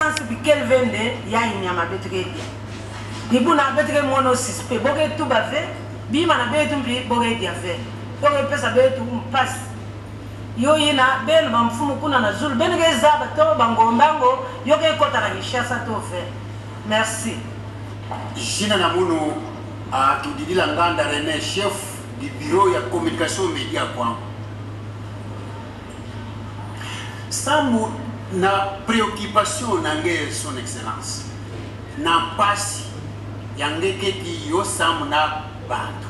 Nsi bikele ve nde ya inyama betu ke dia. Ibuna betu ke mono suspect boke tuba ve bima na betu mpi boke dia ve. Boke pesa betu mpasi. Yo yina benu ba mfumu kuna na Zulu benu ke zaba to ba ngombango yo ke kota na Kinshasa to ve. Merci. Jina na munu atudidila Nganda René, chef du bureau ya communication media kwangu. Sambu na préoccupation na nge son excellence na mpasi ya ngeketi yo sambu na bantu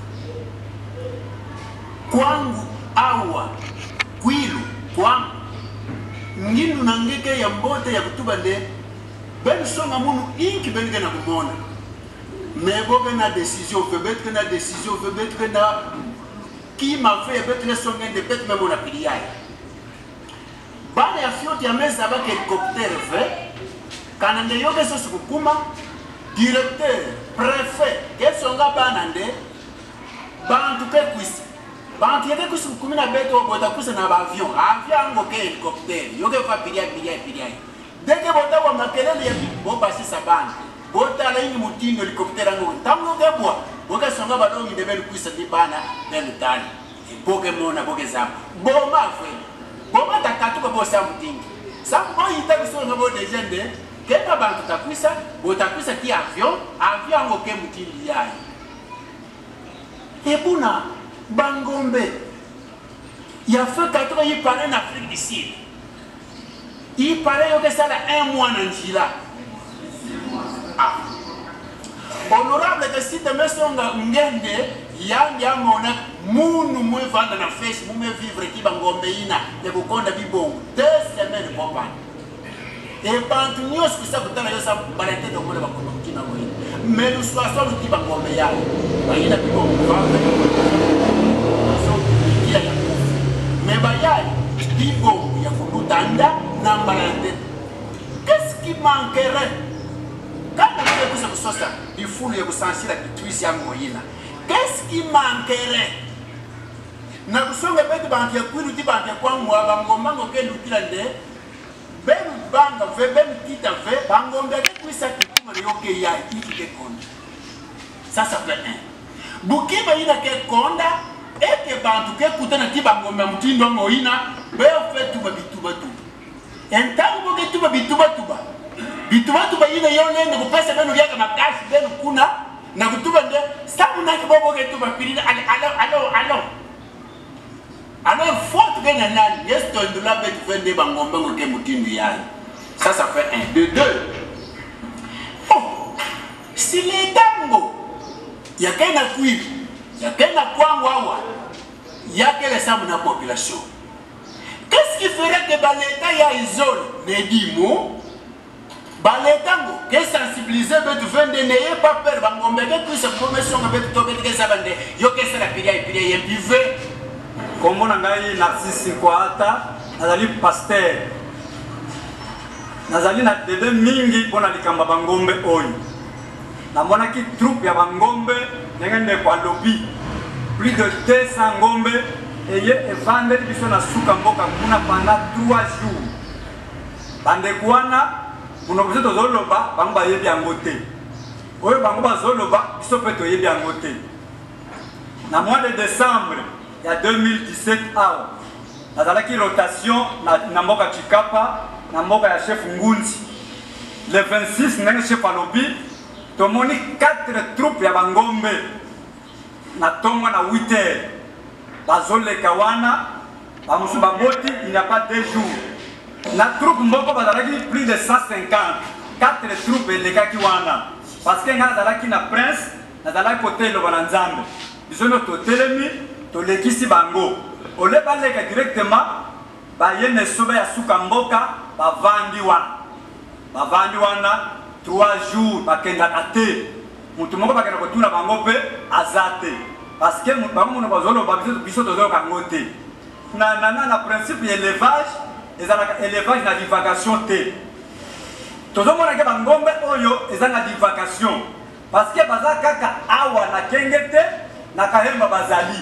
kwangu awa kwilu kwangu ngindu na ngeke ya mbote ya kutuba nde benu songa munu inki benu ke na kumona me boke na décision fe betu ke na décision fe betu ke na kima fe betu ke songa nde betu me mona pili yaye bana ya fioti ya meza bake hélicoptère fe kana nde yoke sosi kukuma directeur préfet ke songa bana nde bantu ke kwisi bantu yeke kwisi kukumi na beto bota kwisa na ba avion avion ango ke hélicoptère yoke fa pilia pilia pilia deke bota wa makelele ya bo basisa bana botala ingi mutindo hélicoptère ango ntango yoke bwa boke songa balongi nde benu kwisa ndi bana benu tali boke mona boke zamba boma fwe boma takatuka bosa mutingi sambu boyita biso nga bo deja nde kena bantu takwisa botakwisa ti avion avion ango ke mutindi yayo ebuna bangombe ya fe katuka yipare na Afrique du Sud ipare yoke sala un mois na njila ah. Honorable ke site mesonga ngende yandi amona munu mwevanda na face mume vivre ki bangombe ina ya kukonda bibongo 2 semaines kopana e bantu nyonso kusa kutala yosa balete tomona bakoma kutima boye mais luswaso luti bangombe yayo bayina bibongo vanda so ikia ya kufu mais bayayi bibongo ya kulutanda na mbala ya te. Qu'est-ce qui manquerait quand on a kusa kusosa bifulu ya kusansila bitwisi ya ngoyina? Qu'est-ce qui manquerait na kusonga betu bantu ya kwilu ti bantu ya kwangwa bangomba ngoke lutila nde benu banga ve benu tita ve bangombe ke kwisa kikuma na yoke ya iki ke konda. Ça ça fait un bukiba ina ke konda eke bantu ke kutana ti bangombe mutindo ngoyina be fe tuba bituba tuba entango boke tuba bituba tuba bituba tuba ina yo nende kupesa benu lyaka makasi benu kuna na kutuba nde sabu naki bobo ke tuba pirina ale alo alo alo alors faute ke na nani yesto ndula betu vende bangombe ngoke mutindu yayo. Ça ça fait 1 2 2. Oh, si letango ya kena kwilu ya kena kwangu awa ya kele sabu na population, qu'est-ce qui ferait que baleta ya isole nedimo baletango ke sensibiliser betu vende n'ayez pas peur bangombe ke kwisa promession ke betu tobe ke sabande yo ke sala pilia pilia ye pive. Kombo na ngai Narcisse Kwata, nazali pasteur. Nazali na dede mingi mpona likambo ya bangombe oyo. Namonaki troupe ya bangombe ndenge ndeko alobi plus de 200 ngombe eye evandeli biso na suka mboka kuna pendant 3 jours. Bandeko wana monoko biso tozoloba bango bayebi yango te, oyo bango bazoloba biso mpe toyebi yango te. Na mois de décembre ya 2017 awa nazalaki rotation na mboka Tshikapa, na mboka ya chef Ngunzi. Le 26 ndenge chef alobi tomoni 4 troupes ya bangombe na tongo na 8 heures bazoleka wana, bamosusu baboti il n'y a pas 2 jours. Na troupe moko bazalaki plus de 150, 4 troupes elekaki wana parce que nga nazalaki na prince, nazalaki kote eloba na Nzambe. Biso nde totelemi tolekisi bango, ole baleka directement baye na esobe ya suka mboka bavandi wana, bavandi wana 3 jours bakendaka te. Moto moko bakenda kotuna bango mpe aza te parce que bango monoko bazoloba biso tozoyoka yango te. Na principe ya élevage ezalaka élevage na divagation te. Tozomona ke bangombe oyo eza na divagation parce que baza kaka awa na Kenge te, na Kahemba bazali,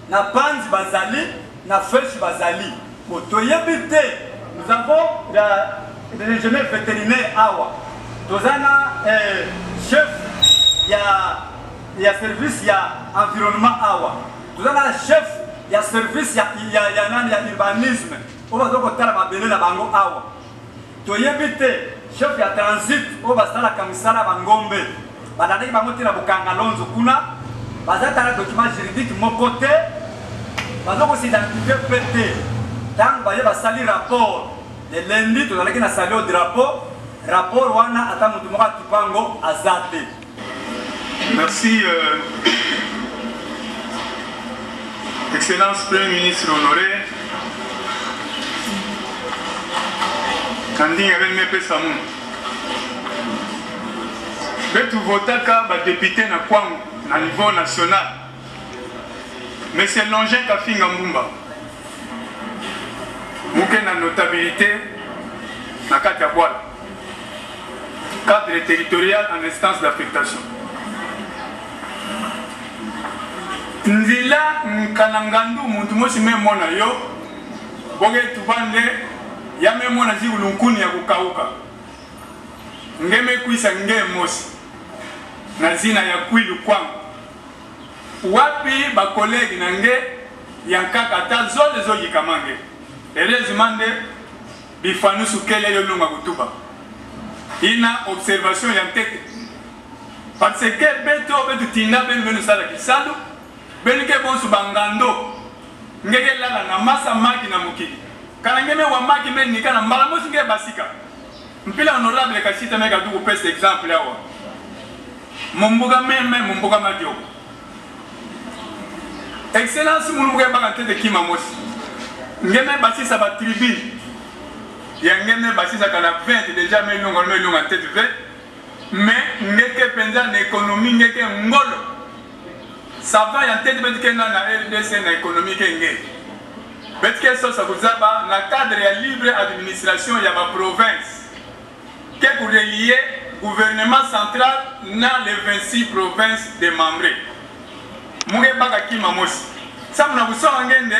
na Panzi bazali, na Feshi bazali. Bon, toyebi te, nous avons ingénieur vétérinaire awa, toza na chef ya service ya environnement awa, toza na chef ya service ya nani, ya urbanisme oyo baza kotala mabele na bango awa. Toyebi te chef ya transit oyo basalaka misala ya bangombe, balandaki bango te na Bukanga Lonzo kuna, baza tala document juridique moko te, baza kos'identifier mpe te. Ntango baye basali rapport le lundi, tozalaki na salut au drapeau, rapport wana ata motu moko akipango aza te. Merci, Excellence Premier ministre honoré. Na ndenge abeli mepesa munu betu votaka badéputé na Kwango na niveau national, Monsieur Longin Kafinga Mbumba muke na notabilité na kati ya Bwala, cadre territorial en instance d'affectation, nzila nkana ngandu muntu mosi memona yo boke tubande ya memona zikulu nkuni ya kukauka ngeme kwisa nge mosi na zina ya Kwilu Kwangu. Wapi bacollègue na nge ya nkaka ata zole ezoyikama nge? Heureusement nde bifanusu kele yolunga kutuba ina observation ya ntete, parce que beto betu tinda benu benu sala kisalu benu ke bonsu bangando ngeke lala na masa maki na mokili kana ngeme wa maki me nika na mbala mosi nge basika mpila. Honorable Kashita meka du kupesa exemple awa mumbuka meme mumbuka madioko. Excellence, mulumbuka ebaka ntete kima mosi ngeme basisa batribune ya ngeme basisaka na 20 déjà melunga melunga ntete 20, mais ngeke mpenza na économie ngeke ngolo savant ya ntete betike na na RDC na économie ke nge betike sosa kuzaba na cadre ya libre administration ya baprovince ke kurelier gouvernement central na les 26 provinces démembrées. Muke baka kima mosi samu na kusonga ngende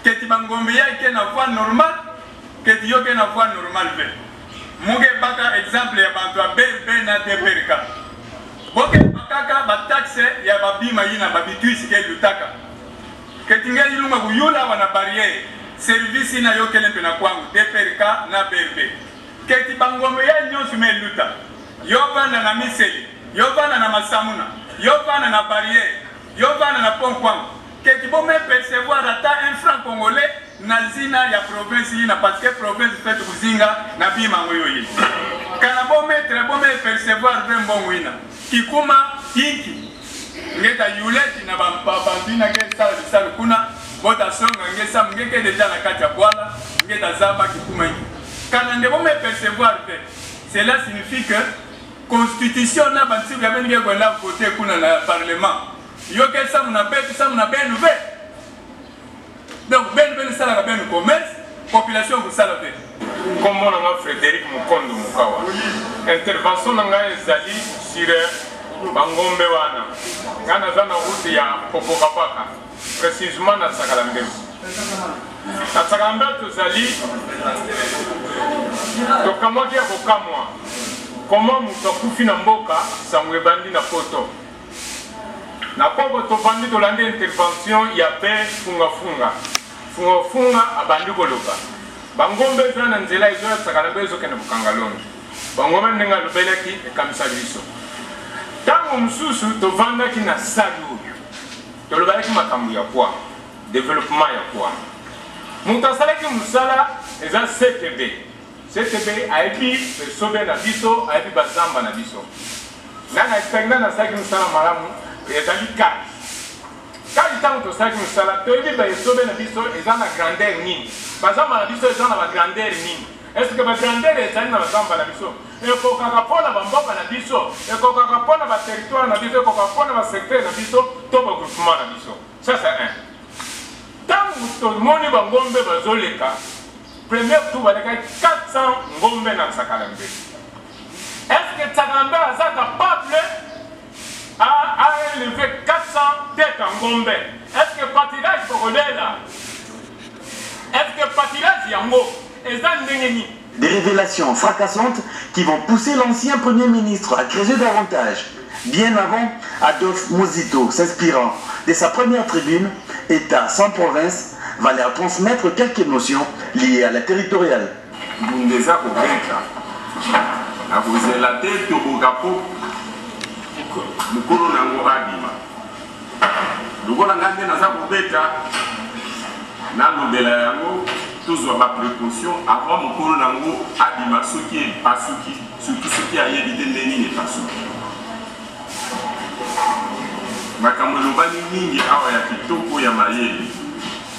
keti bangombe yake na voie normale, keti yo ke na voie normale ve. Muke baka exemple ya bantu ya BRB na DPRK, boke bakaka bataxe ya babima yina babitwisi ke lutaka keti nge ilunga kuyula wana barrière service na yo kele mpe na kwangu DPRK na BRB keti bangombe ya nyonso me luta yo vanda na Miseli, yo vanda na Masamuna, yo vanda na barrière, yo vanda na pont Kwangu, keti bome percevoir ata un franc congolais na zina ya province yina, parce que province fait kuzinga na bima ngo yo yina kana bometre bome percevoir ve mbongo ina kikuma inki ngeta yuleti na bantu ina ke sala bisalu kuna bota songa nge samu ngeke deja na kati ya Bwala ngeta zamba kikuma inki kana nde bome percevoir te. Cela signifie que constitution na bantiku ya beni ke kwenda voter kuna na parlement yo ke samu na betu samu na benu ve. Donc benu benu salaka benu commerce, population kosala te. Nkombo na nga Frédéric Mokondo Mokawa. Intervention na ngai ezali sur bangombe wana. Ngai naza na route ya Popokapaka, précisément na Sakala Mbembo. Na Sakala Mbembo tozali tokamwaki ya kokamwa koma moto akufi na mboka, sango ebandi na poto na poko. Tovandi, tolandi intervention ya pe Fungafunga. Fungafunga abandi koloba bangombe eza na nzela ezoyasaka na mbe ezokende Kokanga Longi. Bangombe ndenge alobelaki ekamisaki biso. Ntango mosusu tovandaki na salle oyo, tolobelaki makambo ya kwa développement ya kwa moto asalaki mosala eza CTB. CTB ayebi esobe na biso, ayebi bazamba na biso. Nani ayebisaki? Nani asalaki mosala malamu? Ezali kaki kaki. Ntango tosalaki mosala, toyebi baesobe na biso eza na grandeur nini, bazamba na biso eza na bagrandeur nini. Est-ce bagrandeur ezali na bazamba na biso ekokaka mpo na bamboka na biso, ekokaka mpo na baterritoire na biso, ekokaka mpo na basecteur na biso to bagroupement na biso? Ça, c'est un. Ntango tomoni bangombe bazoleka, premier tour balekaki 400 ngombe na Nsakala Mbe. Est ce que Nsakala Mbe aza capable à élever 400 tête ya ngombe? Est ce que pâturage bokolela, est ce que pâturage yango eza ndenge nini? Des révélations fracassantes qui vont pousser l'ancien Premier ministre à creuser davantage. Bien avant, Adolphe Muzito, s'inspirant de sa première tribune, État sans province, va leur transmettre quelques notions liées à la territoriale. Mbunda eza kobeta nakozela te toboka po mokolo na yango abima lokola ngai nde naza kobeta nalobela yango tozwa ba précaution avant mokolo na yango abima soki epasuki surtout soki ayebi te nde nini epasuki makambo elobani mingi awa ya kitoko ya mayele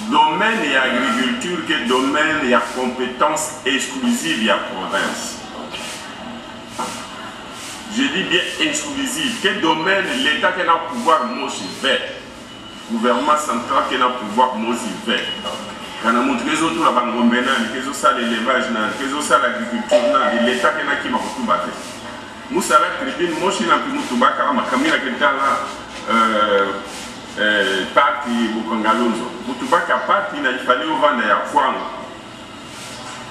domaine ya agriculture ke domaine ya compétence exclusive ya province. Je dis bien exclusive. Quel domaine l'État qui a pouvoir mosi ve gouvernement central qui a pouvoir mosi ve kana moto kezotula bangombe nani kezosala élevage nani kezosala agriculture nani l'État ke nakima kotuba te musala tribune moshi na mpi mutu bakala makambo na ketala euh, parti Bukanga-Lonzo mutu baka parti na ifale ovanda ya kwango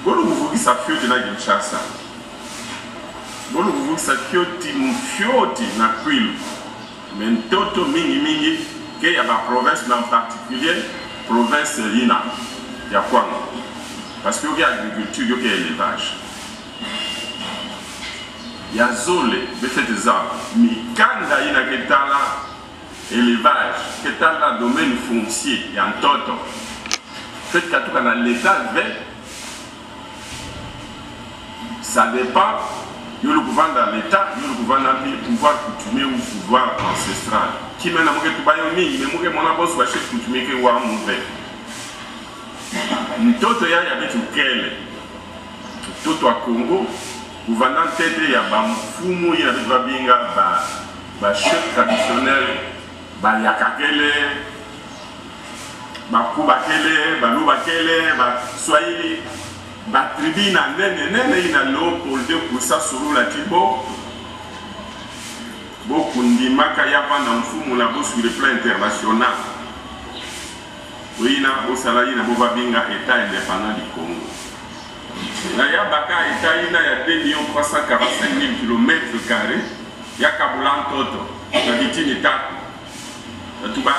bolo kuvukisa fioti na Kinshasa bolo kuvukisa fioti mfioti na Kwilu me ntoto mingi mingi ke ya ba province mais en particulier province ina ya kwango parce que yoki agriculture yoki élevage ya zole befete za mikanda ina ketala Elevage ke tala domaine foncier ya ntoto fete katuka na l'etat ve ça dépend yo lukuvanda l'etat yo lukuvanda mpe pouvoir coutumier ou pouvoir ancestral kimia na moke tuba yo mingi me moke mona bonso ba chef coutumier ke wa muve ntoto ya ya betu kele ntoto ya Congo kuvanda ntete ya bamfumu ye na betu babinga ba Ba chefs traditionnels bayakakele, bakubakele, balubakele, ba swahili, ba tribu na nene nene ina Leopold II kusa sulula ti bo bokundimaka ya vanda mfumu na bo sur le plan international oyina bosala yina bo babinga etat indépendant du Congo na ya baka etat yina ya 2 345 000 km carrés ya kabula ntoto na bitini tatu batu ba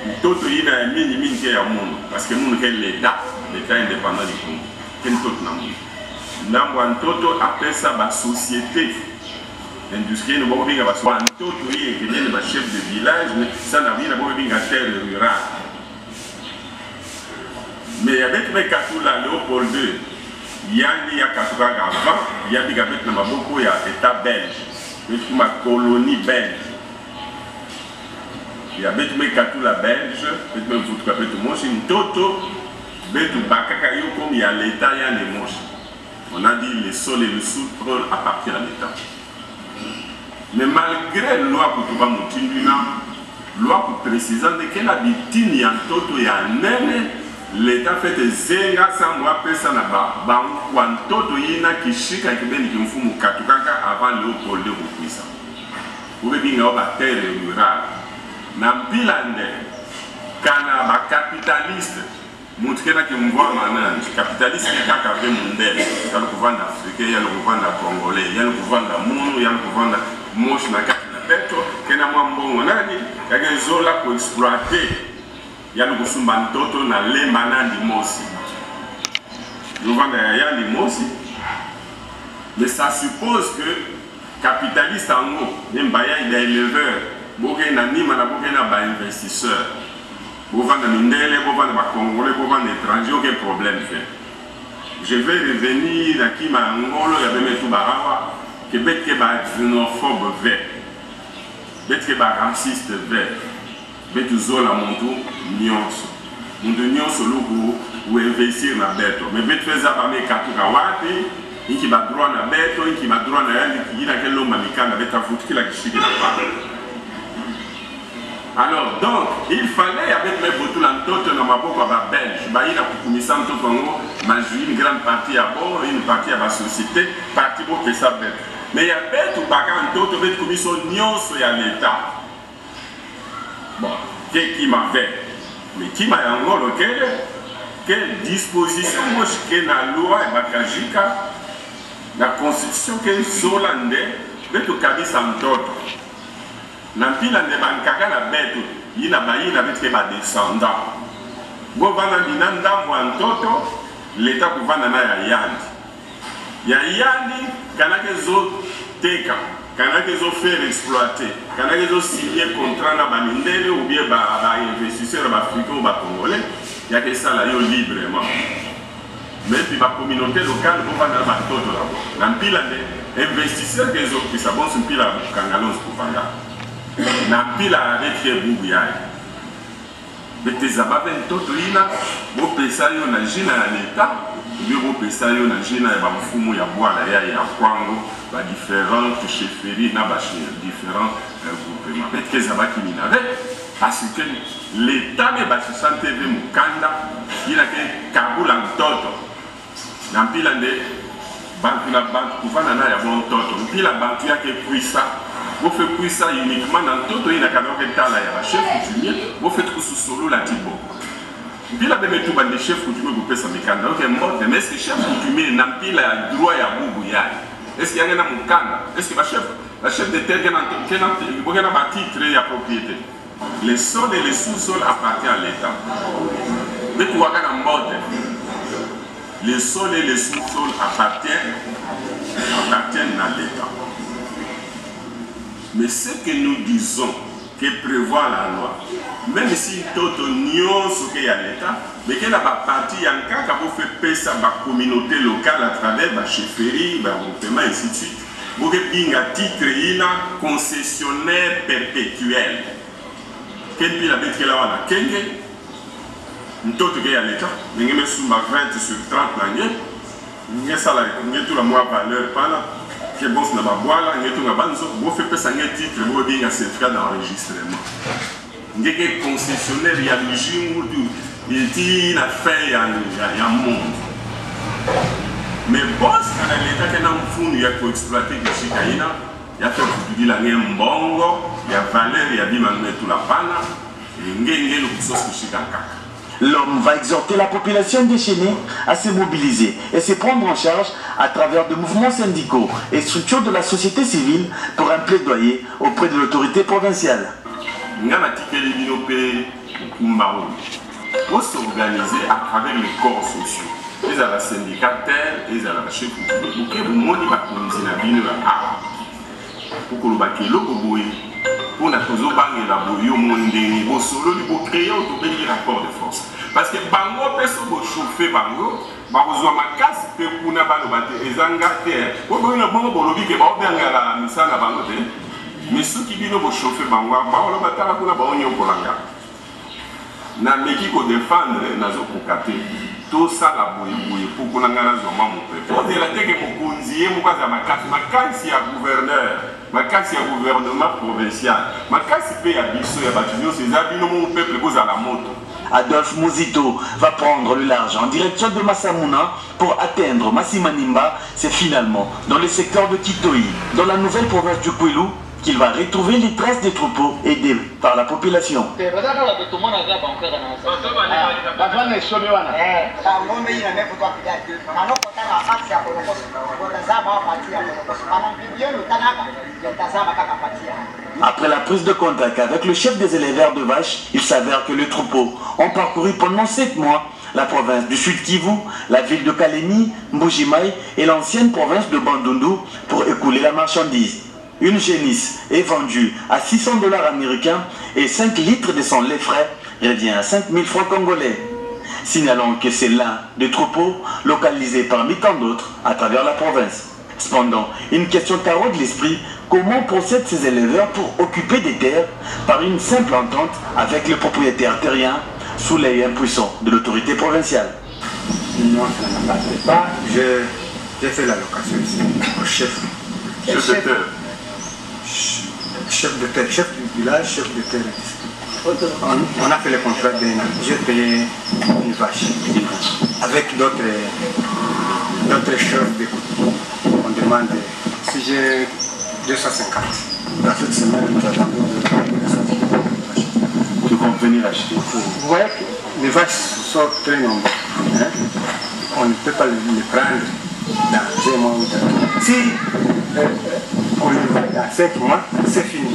ntoto yina ya mingi mingi ke ya munu parce que munu ke l'etat l'etat indépendant du Congo ke ntoto na munu ndambo ya ntoto apesa ba société industrielle boko binga ba ntoto ye ekendeni ba chef de village sana yina boko binga terre rurale mais ya betu me katula Léopold II yandi ya katukaka avant ya bika betu na maboko ya etat belge betu kuma colonie belge ya betu me katula belge betu me vutuka betu moshi ntoto betu bakaka yo comme ya l'etat ya ne moshi. On a dit le sol et le sous-sol appartient à l'etat. Mais malgré loi kutuba motindo na loi kuprecisa nde ke na bitini ya ntoto ya nene l'etat fete zenga sambo apesa na ba bankwa ntoto yina kishika kibeni kimfumu katukaka avant Leopold de kukwisa ube binga o ba terre rurale na mpila nde kana ba capitaliste Mutu kena kimvuama nani capitaliste ke kaka ve mundele yalu kuvanda africain yalu kuvanda congolais yalu kuvanda munu yalu kuvanda moshi na kati na beto kena mwa mbongo nani yake zola ko exploiter yalu kusumba ntoto na lemba nandi mosi yovanda ya yandi mosi mais ça suppose que capitaliste yango ne mbaya ya éleveur boke na nima na boke na ba investisseur Bovanda mindele, bovanda ba congolais, bovanda étranger, aucun problème fait. Je vais revenir na kima ya ngolo ya beme tu barawa ke bete ke ba xenophobe ve. Bete ke ba raciste ve. Betu zola muntu nyonso. Muntu nyonso luku ou investir na beto. Mais betu feza ba me katuka wapi inki ba droit na beto, inki ba droit na yandi kigina ke lomba mikanda beta vutukila kishiki na pa. Alors donc il fallait avec mes botula ntoto na maboko ya ba belge baye na kokumisa ntoto yango bazwi une grande partie ya bord une partie ya ba société partie bopesa beto mais ya betu baka ntoto betu kumiso nyonso ya l'etat bon ke kima ve mais kima yango lokele ke disposition moshi ke na loi bakajika. Na constitution ke zola nde beto kabisa ntoto na mpila nde bankaka na beto yina bayina beti ke ba descendant bovanda bina ndambo ya ntoto leta kovanda na ya yandi ya yandi kana ke zo teka kana ke zo faire exploiter kana ke zo signer contrat na ba mindele ou bien ba ba investisseur ba africain ou ba congolais ya ke sala yo librement. Mais mpe ba communauté locale bovanda na batoto na bo na mpila nde investisseur ke ezokisa bonso mpila kanga lonzo kuvanga na mpila abeti ye bubu yaye beteza babe ntoto ina bopesa yo na jina ya leta obie bopesa yo na jina ya bamfumu ya bwala ya ya kwango ba différentes chefferie na ba différents euh, groupement betike ezabaki minave parce que L'etat me basisa ntv mukanda yina ke kabula ntoto na mpila nde bantu na bantu kuvanda na ya bo ntoto mpila bantu ya ke kwisa bo fe kwisa uniquement na ntoto yina kana oke tala ya ba chef coutumier bo fe tukusu solola ti bo mpila be metuba nde chef coutumier kupesa mikanda oke mbote mais est-ce que chef coutumier na mpila ya droit ya bubu ya est-ce que yange na mukanda est-ce que ba chef ba chef de terre kena kena bokena ba titre ya propriété. Le sol et le sous-sol appartient à l'État. Bekuwaka na mbote. Le sol et le sous-sol appartiennent, appartiennent à l'État. Mais ce que nous disons, que prévoit la loi, même si toto nyonso ke ya l'État, mais que na ba partie ya nkaka bo fait pesa ba communauté locale à travers ba chefferie, ba groupement ainsi de suite. Boke binga titre ina concessionnaire perpetuel. Ke mpila betikela wana kenge ntoto ke ya leta ndenge mesumba 20 sur 30 na nge nge sala nge tula mwa valeur pana ke bonso na babwala nge tunga banzo bofe pesa nge titre bo binga certificat d'enregistrement nge ke concessionnaire ya lujingu tu ti na fin ya, ya, ya monde mais boss kana leta ke na mfunu ya koexploite kishika ina ya fe kutudila nge mbongo ya valeur ya bima nge tula pana nge nge lokusosi kushika kaka. L'homme va exhorter la population déchaînée à se mobiliser et se prendre en charge à travers de mouvements syndicaux et structures de la société civile pour un plaidoyer auprès de l'autorité provinciale. Nga natikeli bino mpe mokumba oyo bos'organiser à travers les corps sociaux ezala syndicat tel ezala bachef coutumier boke bomoni bakonzi na bino ya awa okolobaka eloko boye mpo na tozobangela boye yo moni ndenge bosololi bocreye oyo tobengi rapport de force parce que bango mpe so bochauffe bango bakozwa makasi mpe kuna baloba te eza nga te oboyina bongo bolobi ke baobiangala misala na bango te mais soki bino bochauffe bango baoloba tala kuna baonyokola nga nameki kodefendre nazokoka te tosala boyeboye mpo kuna ngai nazwa mwa mopepe ozela teke mokonzi ye moko aza makasi makasi ya gouverneur makasi ya gouvernement provincial makasi mpe ya biso ya bato nyonso eza bino moko peuple bozala moto. Adolphe Muzito va prendre le large en direction de Massamuna pour atteindre Massimanimba. C'est finalement dans le secteur de Kitoi, dans la nouvelle province du Kwilu, qu'il va retrouver les traces des troupeaux aidés par la population. Après la prise de contact avec le chef des éleveurs de vaches, il s'avère que le troupeau ont parcouru pendant 7 mois la province du Sud Kivu, la ville de Kalemi, Mbujimayi et l'ancienne province de Bandundu pour écouler la marchandise. Une génisse est vendue à 600 $ américains et 5 litres de son lait frais revient à 5000 francs congolais. Signalons que c'est l'un des troupeaux localisés parmi tant d'autres à travers la province. Cependant, une question taraude l'esprit, comment procèdent ces éleveurs pour occuper des terres par une simple entente avec le propriétaire terrien sous l'œil impuissant de l'autorité provinciale? Moi, ça ne m'appartient pas. J'ai fait la location ici, au chef. Chef de terre. Chef de terre, chef du village, chef de terre. On a fait le contrat d'un an. J'ai payé une vache. Avec d'autres chefs de On demande si j'ai 250. Dans cette semaine, nous attendons 250. Tu comptes venir acheter? Vous voyez que les vaches sont très nombreuses. Hein? On ne peut pas les prendre. Dans un mois ou dans Si euh, on le va dans 5 mois, c'est fini.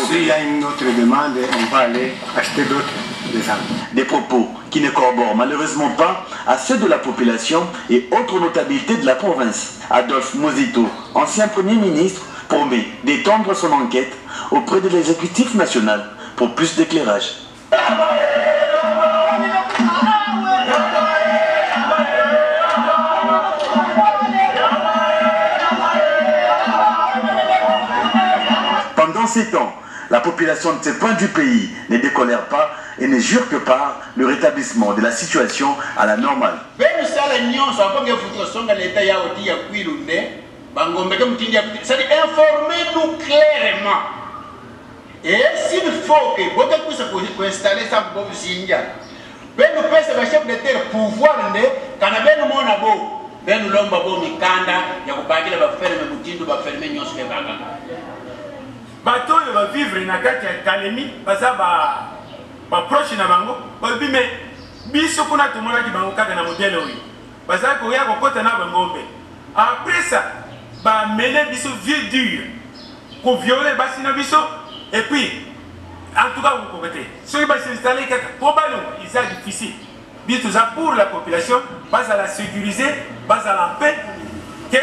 S'il y a une autre demande, on va aller acheter d'autres des armes. Des propos qui ne corroborent malheureusement pas à ceux de la population et autres notabilités de la province. Adolphe Mozito, ancien Premier ministre, promet d'étendre son enquête auprès de l'exécutif national pour plus d'éclairage. Pendant ces temps, la population de ces points du pays ne décolère pas et ne jure que par le rétablissement de la situation à la normale. Benusala nyonso aponge futu songa leta ya oti ya kwilu nde bangombe ke mutindi ya c'est informez-nous clairement. Et s'il faut que boke kusa ko installer ça bo zinja benu pesa ba chef de terre pouvoir nde kana benu mona bo benu lomba bo mikanda ya kubagila ba ferme mutindo ba ferme nyonso ke baga. Bato oyo ba vivre na kati ya Kalemi baza ba ba proche na bango balobi me biso kuna tomonaki bango kaka na modèle oyo bazalaki koya kokota na bangombe après ça bamene biso vie dure koviole basi na biso et puis en tout cas okokoka te soki basinstale kaka mpo balongwa eza difficile. Biso toza pour la population bazala securise, bazala en paix ke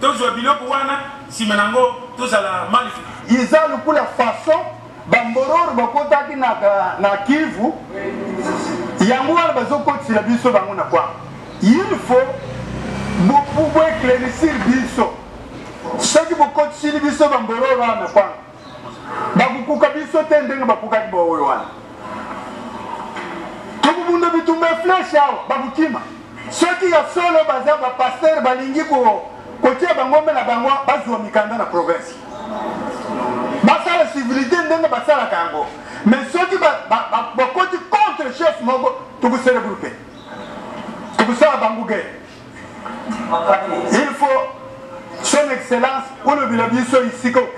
tozwa biloko wana nsima na yango tozala mal. Iza lukula façon ba mbororo bakotaki na, na Kivu, yango wana bazokotisela biso bango na kwanga. Il faut boeclaircir biso, soki bokotisili biso ba mbororo wana na kwanga bakokoka biso te ndenge bakokaki baoyo wana. Tokobunda bitumba ya flèche awa bakokima. Soki ya solo baza ba pasteur balingi ko kotia bangombe na bango bazwa mikanda na province basala civilité ndenge basalaka yango mais soki bakoti contre chef moko tokosele groupe tokosala bango guerre. Il faut son excellence olobela biso esika.